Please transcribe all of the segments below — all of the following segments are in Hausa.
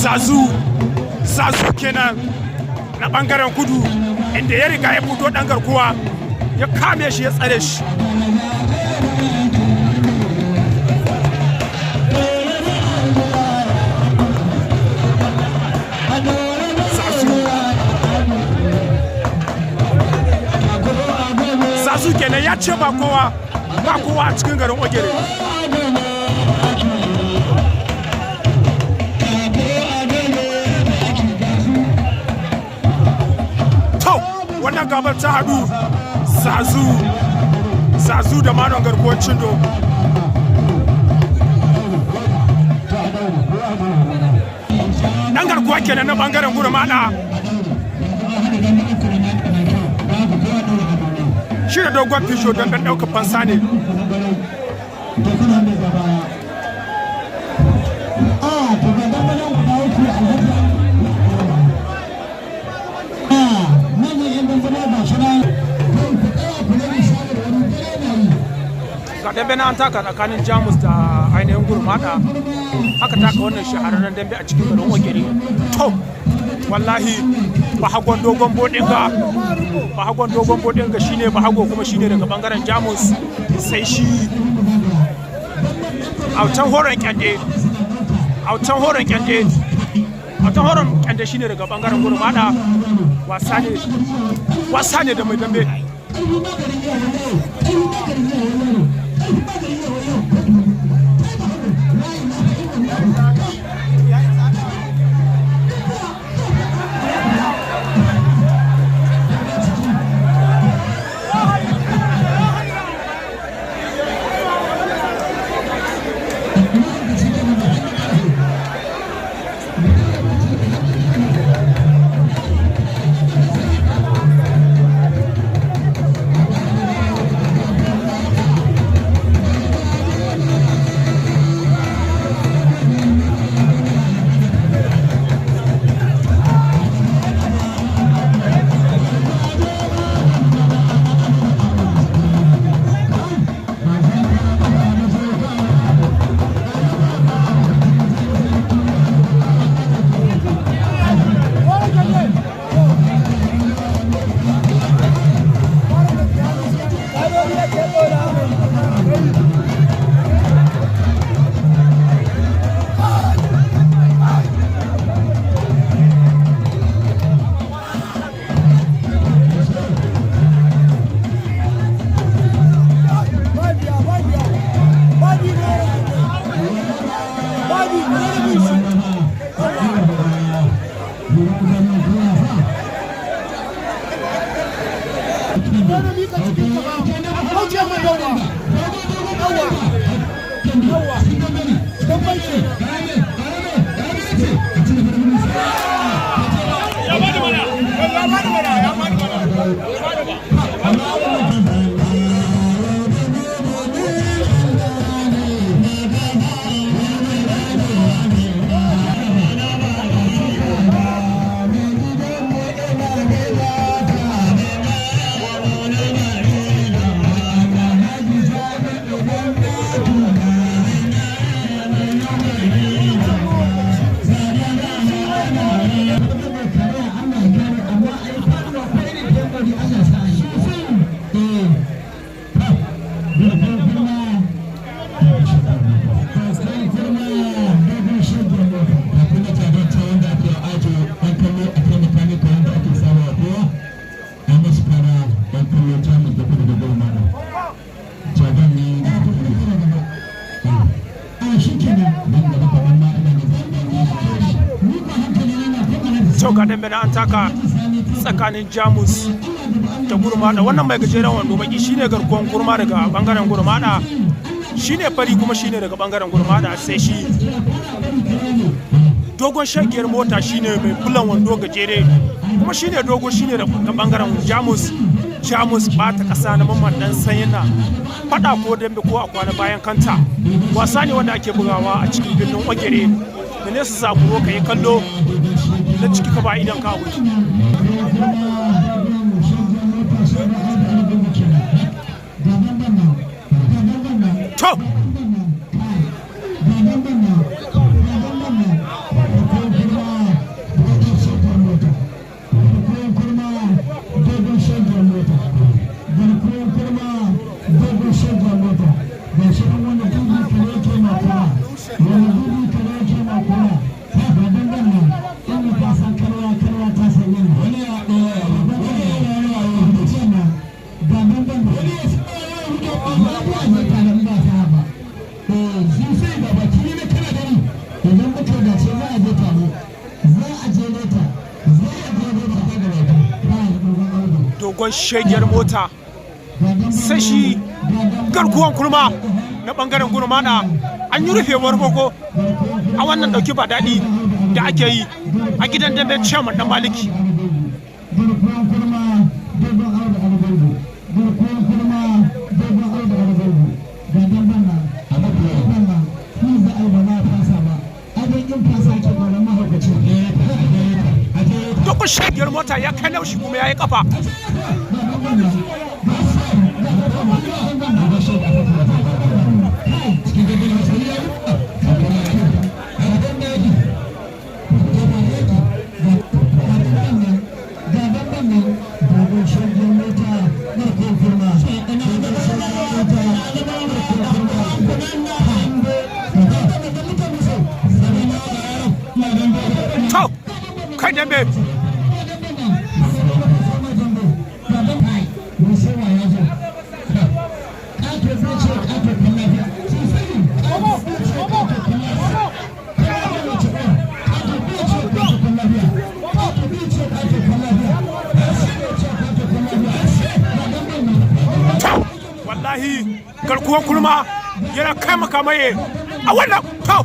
Zazu, Zazu kenan na bangaren kudu, inda ya riga ya fito, Dan Garkuwa ya kame shi, ya tsare shi. Zazu, Zazu kenan, ya ce ba kowa, ba kowa a cikin garin Ogere. To, wannan gabar ta haɗu, Zazu, Zazu da Manon Garkuwar Cindo. Dan Garkuwa kenan na bangaren Gurmada, shi da Dogon Fisho, don ɗan ɗaukar fansa ne. Ga dambe na an taka tsakanin Jamus da ainihin Gurmada. Haka taka wannan shahararren dambe a cikin garin Ogere. To, wallahi Bahagon Dogon Bodinga, Bahagon Dogon Bodinga shine Bahago, kuma shine daga bangaren Jamus. Sai shi Autan Horon Kyande, Autan Horon Kyande, Autan Horon Kyande shine daga bangaren Gurmada. Wasa ne, wasa ne da mai dambe. To, ga dambe na an taka. tsakanin Jamus da Gurmada. Wannan mai gajeren wando baki shine garkuwan kurma daga bangaren Gurmada, shine fari kuma shine daga bangaren Gurmada. Sai shi dogon shagiyar mota shine mai bulan wando gajere, kuma shine dogo, shine daga bangaren Jamus. Jamus bata kasa na Mamman Dan Sanyina. Fada ko dambe ko a kwana bayan kanta, wasa ne wanda ake bugawa a cikin birnin Ogere. Da nesa zaburo ka yi kallo, na ciki ka ba idan ka wuce. To, dogon shegiyar mota, sai shi garkuwan kurma na bangaren Gurmana. An yi rufewar farko a wannan dauki ba daɗi da ake yi a gidan dambe Chairman Dan Maliki. Dogon shegiyar mota ya kai laushi kuma ya yi kafa. To, kai dambe. Wallahi garkuwar kurma yana kai makamaye a wannan. To,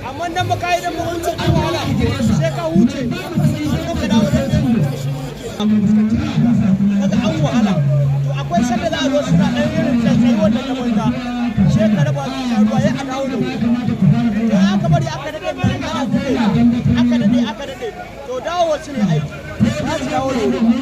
Amma dan baka yi dan mutunci ko wahala, sai ka huce sai ka dawo da kaga an wahala. To, akwai sanda za a zo suna dan irin tsaye wannan na banza, sai ka raba su sha ruwa, ya a dawo da wuri. To, aka bari aka dade mai ana buɗe, aka dade, aka dade, to dawo su ne aiki za su dawo da wuri.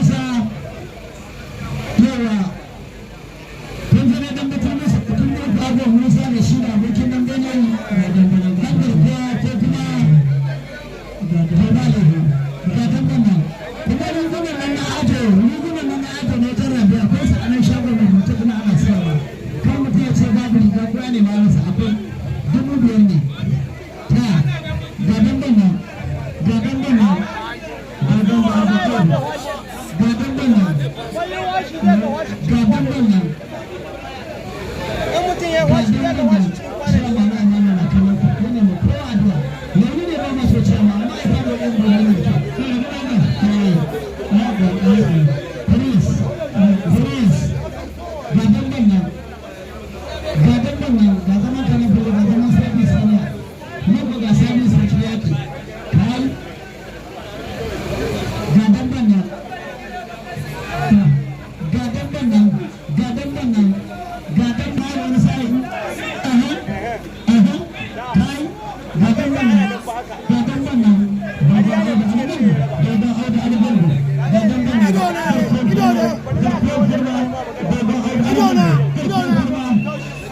In mutum ya washi ya ga washi cikin kwanaki.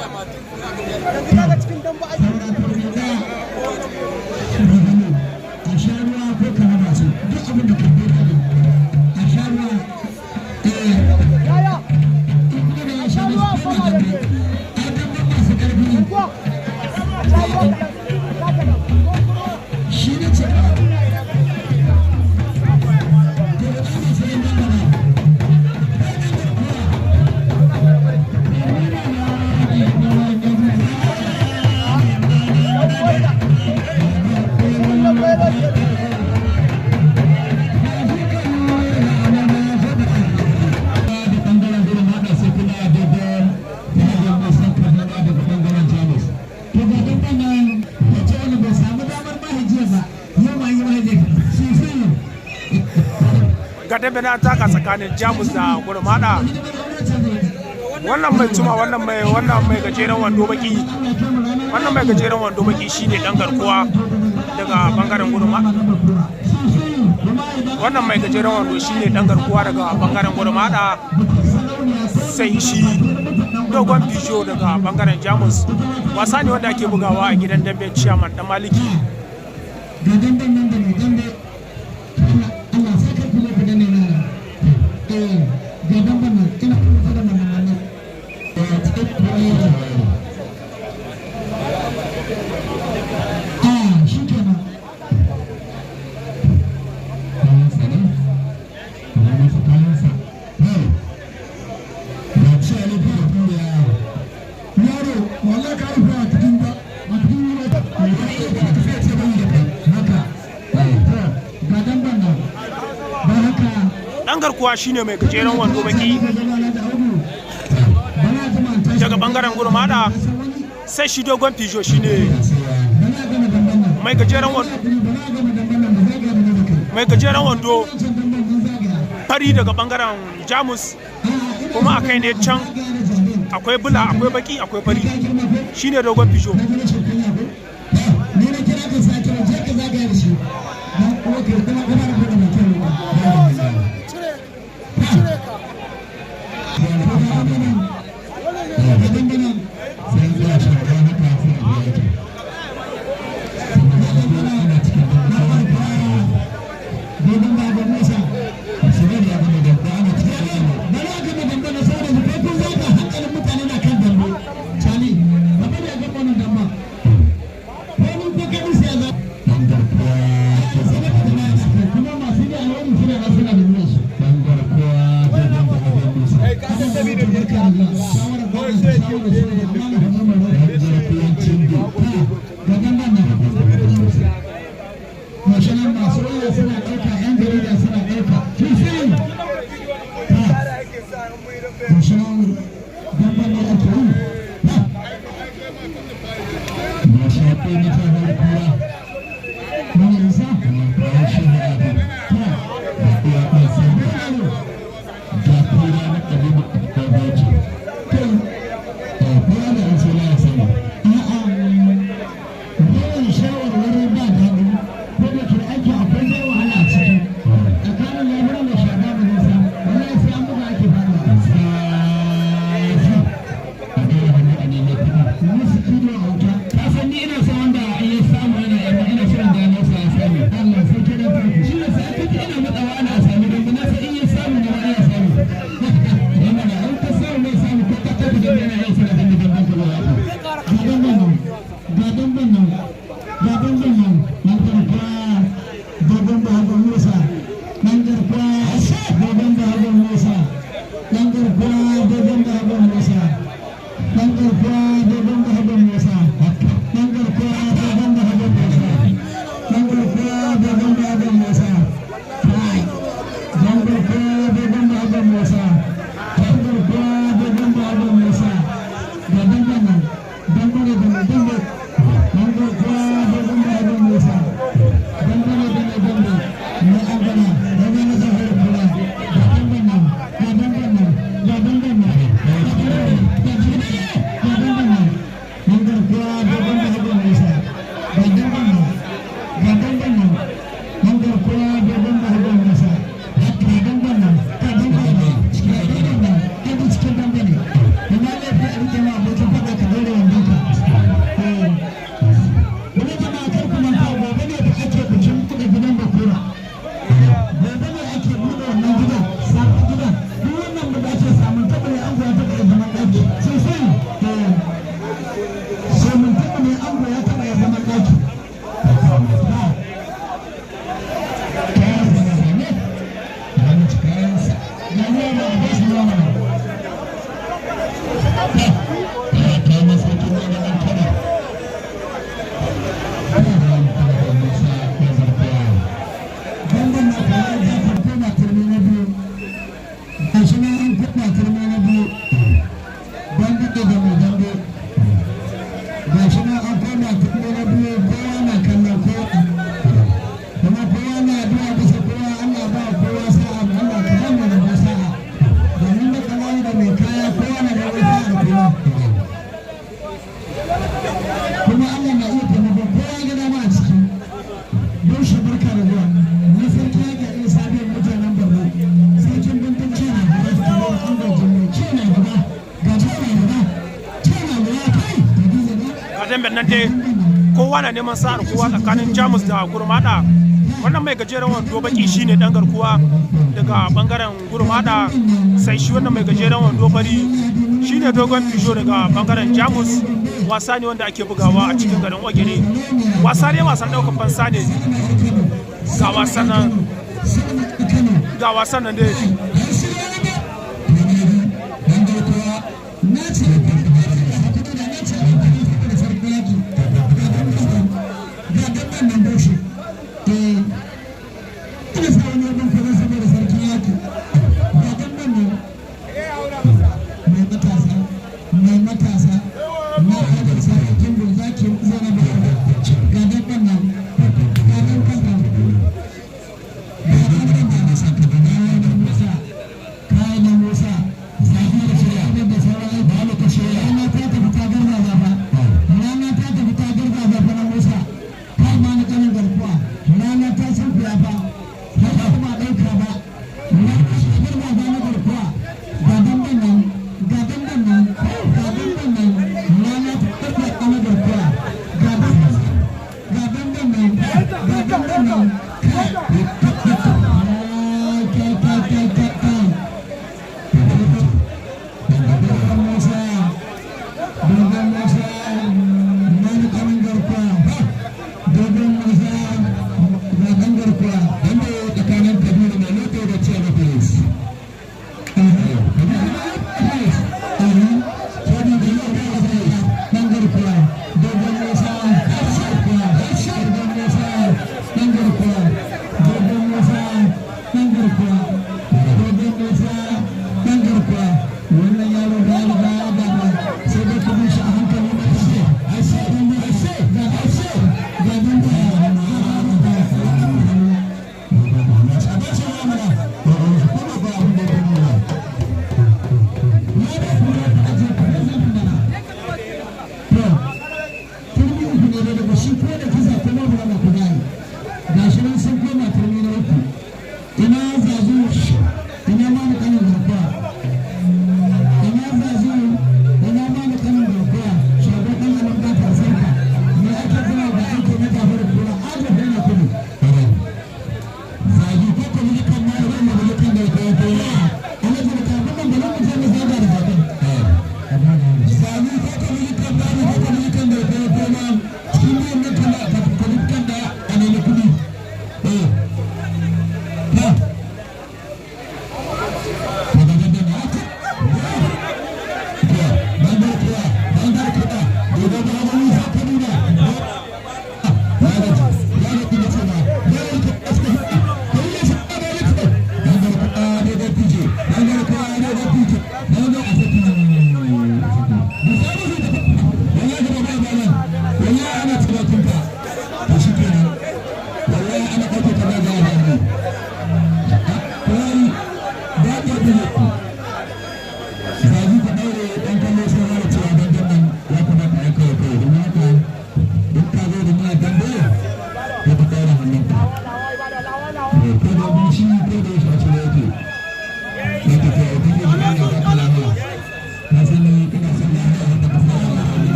Yanzu kaga cikin damba ake. A sha ruwa ko ka raba su, duk abin da ka a sha ruwa. Yaya. Kuma da ya sha ruwa, ai dan masu karfi. Kuwa a sha ruwa kaɗan. Shi ne ce ba. To da ana sayan dangana. Kai ɗan garkuwa. Da bangaren gurin haɗa sai kuma a dogon dogon nisan Kaduna daga bangaren Jamus. To ga dangan nan ya ce wani bai samu damar mahajiya ba, yau ma yi mahajiya sosai. Ga dambe na taka tsakanin Jamus da Gurmada. Wannan mai tuma, wannan mai gajeren wando baki, wannan mai gajeren wando baki shine dan garkuwa daga bangaren Gurmada. Wannan mai gajeren wando shine dan garkuwa daga bangaren Gurmada, sai shi dogon fijo daga bangaren Jamus. Wasa ne wanda ake bugawa a gidan dambe Ciyaman Dan Maliki. Ga damben nan da mai dambe, Allah sai ka kula ku danne na. Eh, ga damben nan ina kuma da nan nan. Ah, shi kenan. Kayansa ne, kamar masa kayansa. Hey, ga ci a lafi da tura yaro. Yaro, wallahi ka rufe a cikin ba, a cikin wuri ba, mai wani iya gana tafiya ce bai da kai. Haka, to, ga damben nan. Ba haka. Dan garkuwa shine mai gajeren wando baki daga bangaren Gurmada, sai shi dogon fijo shine mai gajeren wando fari daga bangaren Jamus. Kuma a kai ne can akwai bula, akwai baki, akwai fari, shine dogon fijo. Ni na kira ka sake, je ka zagaya da shi. Dan uwa ka kuma kuma da kuma mai kyau. Cire ka. Ga damben nan. Sai zuwa shekara haka sai a biya ki. Ana cikin dogon baban Musa. Musulmi ya gama dambe, ana cikin dambe. Bari a gama dambe na saboda kai kun zaga hankalin mutane na kan dambe. Charlie, ba bari a gama wannan damben. Ko ni ko kai sai ya za. Dan garkuwa ke zama da na kuma masu yi alwani suna na suna da niyyar su. Dan garkuwa dogon baban Musa. Barka da zuwa. Shawarar gwamnati, shawarar soja, amma na kamar mai garkuwan Cindo. Ga damben nan. Gashi nan masu waya suna ɗauka, 'yan jarida suna ɗauka. Sosai. Gashi nan damben ne ake yi. Ga shaƙo na tsohon kura. Wani isa? Ga shi ne abin. Ga uwa ɗan sanda. Ga kura na ƙabilu da bauchi. To, kura da an suna ya sani. A'a, yawan shawarwari ba daɗi. Ko da ke aiki akwai zai wahala a ciki. Tsakanin labaran da shaga da nisa, wallahi sai an buga ake faɗuwa. Zafi. A daura hannu a nemi kuɗi. Musu kido a wuta. Ka san ni ina son wanda in ya samu yana yamma, ina shirin da na sa ya samu. Allah sai ke da farko. Shi ne sai aka ina matsawa ana sami don na san in ya samu ne ma ina samu. Yana da an ka samu mai samu ko ka tafi da yana yin sana da dan ka ba. Ga damben nan. Ga damben nan. Ga damben nan. Nan garkuwa dogon bahagon Musa. Nan garkuwa dogon bahagon Musa. Nan garkuwa dogon bahagon Musa. Dan garkuwa dogon bahagon Musa. Dan garkuwa dogon bahagon Musa. Dan garkuwa dogon bahagon Musa. Kai. Dan garkuwa dogon bahagon Musa. Dan garkuwa dogon bahagon Musa. Ga damben nan. Dambe ne da mai dambe. Dan garkuwa dogon bahagon Damben nan dai kowa na neman sa'ar kowa tsakanin Jamus da Gurmada. Wannan mai gajeren wando baki shine dan garkuwa daga bangaren Gurmada, sai shi wannan mai gajeren wando fari shine dogon fijo daga bangaren Jamus. Wasa ne wanda ake bugawa a cikin garin Ogere. Wasa ne, wasan ɗaukar fansa ne. Ga wasan nan, ga wasan nan dai.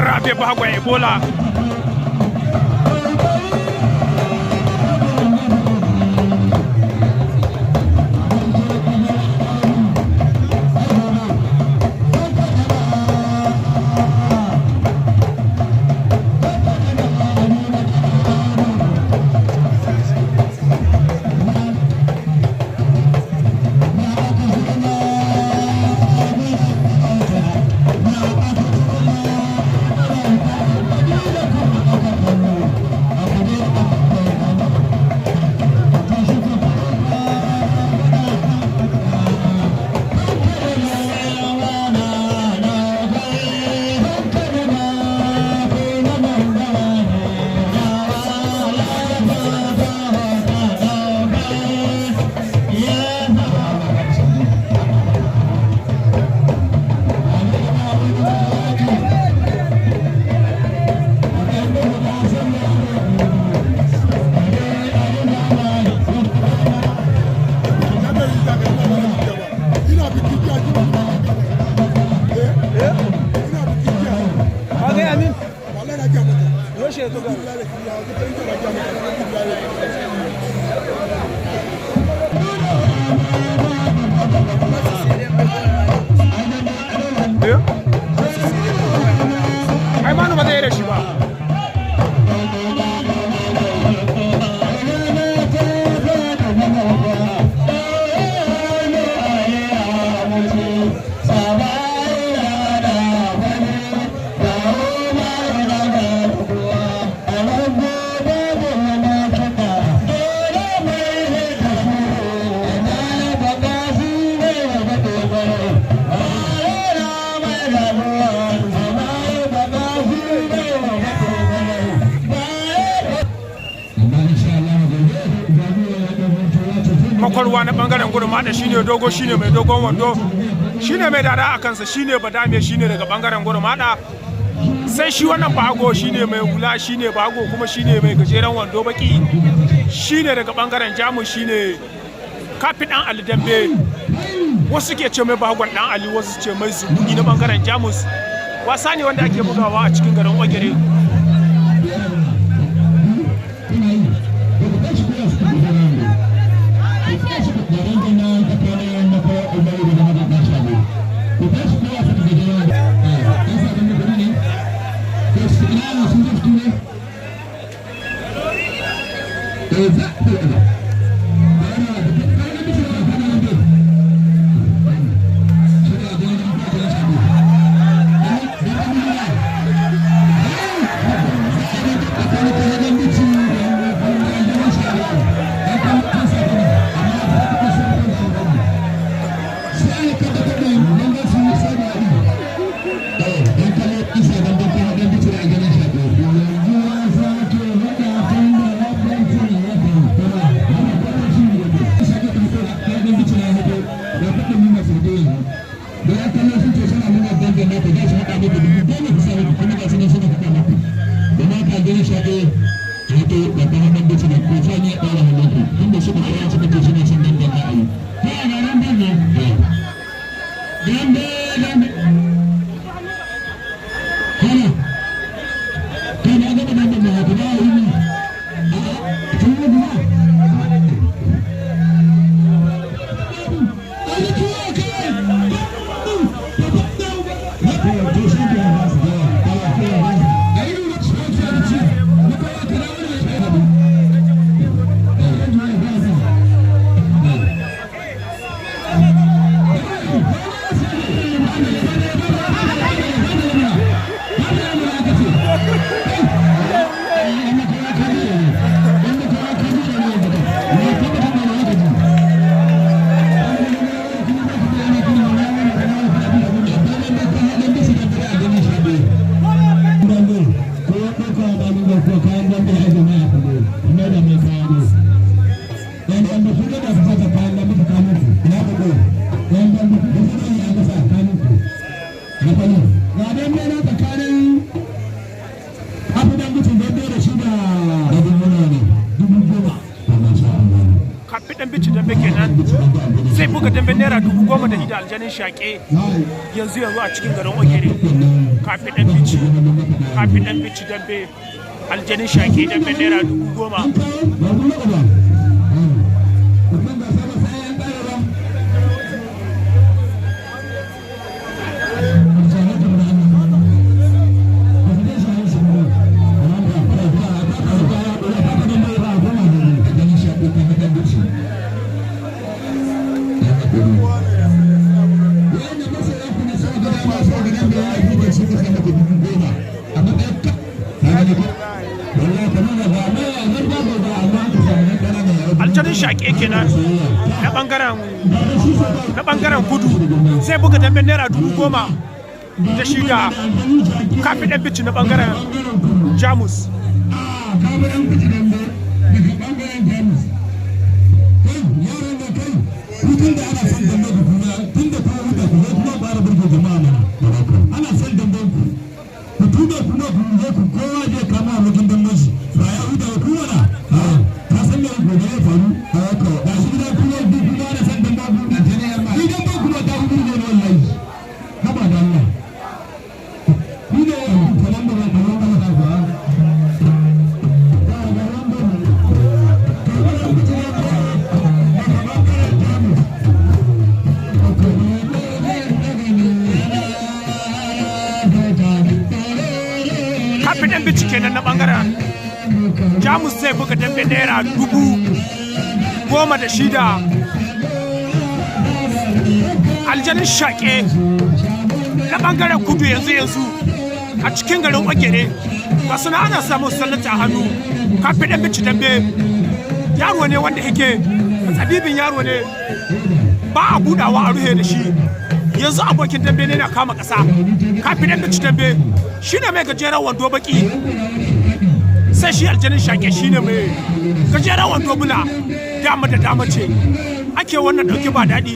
Rabe Bahagwan Ebola. Kwakwarwa na bangaren Gurmada shine dogo, shine mai dogon wando, shine mai dada a kansa, shine Badame, shine daga bangaren Gurmada. Sai shi wannan Bago, shine mai hula, shine Bago, kuma shine mai gajeren wando baki, shine daga bangaren Jamus, shine Kafi Dan Ali Dambe. Wasu ke ce mai Bagon Dan Ali, wasu ce mai Zubuni na bangaren Jamus. Wasa ne wanda ake bugawa a cikin garin Ogere. Kafi Dan Bici dambe kenan, zai buga dambe ₦10,000 da ida Aljanin Shaƙe yanzu yanzu a cikin garin Ogere. Kafi Dan Bici, Kafi Dan Bici dambe, Aljanin Shaƙe, dambe ₦10,000. Aljanin Shaƙe kenan na bangaren kudu, zai buga damben ₦10,000 da shi da Kafi Dan Bici na bangaren Jamus. Ana son damben ku, ku tuba kuma ku je ku kowa je kama abokin damben shi ba ya huta ba kuma na ka san me gobe ya faru. Haka ba shi gidan kuma duk kuma da san damben ku ni damben kuma ta hudu ne wallahi. Haba da Allah, ni ne kaman da ba kaman da ba ba. Kafi Dan Bici kenan na bangaren Jamus, zai buga dambe ₦10,000 da shida Aljanin Shaƙe na bangaren kudu yanzu yanzu a cikin garin Ogere. Ga suna ana samun sallata a hannu. Kafi Dan Bici dambe yaro ne wanda yake tsabibin yaro ne, ba a budawa a ruhe da shi. Yanzu abokin dambe ne na kama ƙasa. Kafin Dan Bici dambe shine mai gajeren wando baki, sai shi Aljanin Shaƙe shine mai gajeren wando bula. Dama da dama ce ake wannan ɗauki ba daɗi.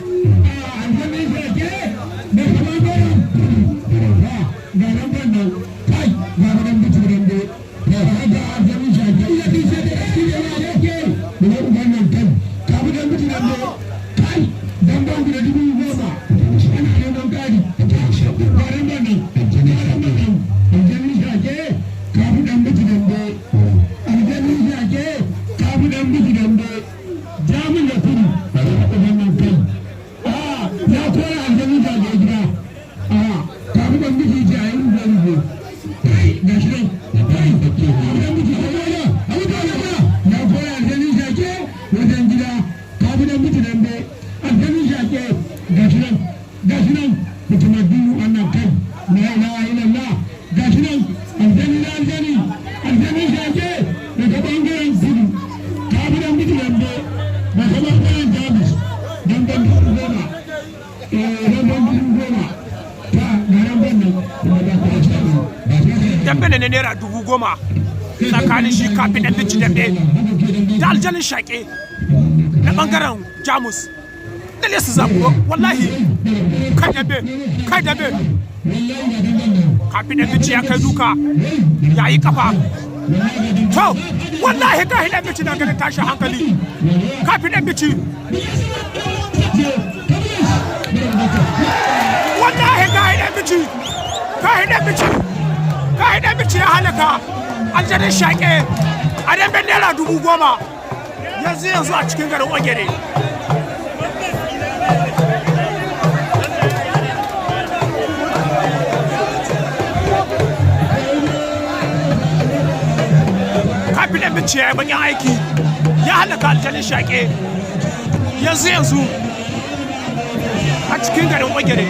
Dambe ne na ₦10,000 tsakanin shi Kafin Ɗan Bici Dambe da Aljanin Shaƙe na ɓangaren Jamus. Lalle su zaɓu, wallahi. Kai dambe, kai dambe. Kafin Ɗan Bici ya kai duka, ya yi kafa. To, wallahi Kafin Ɗan Bici na ganin tashin hankali. Kafin Ɗan Bici, wallahi Kafin Ɗan Bici, Kafin Ɗan Bici, Kafin Ɗan Bici ya halaka Aljanin Shaƙe a damben ₦10,000 yanzu yanzu a cikin garin Ogere. Kafin Ɗan Bici ya yi bakin aiki, ya halaka Aljanin Shaƙe yanzu yanzu a cikin garin Ogere.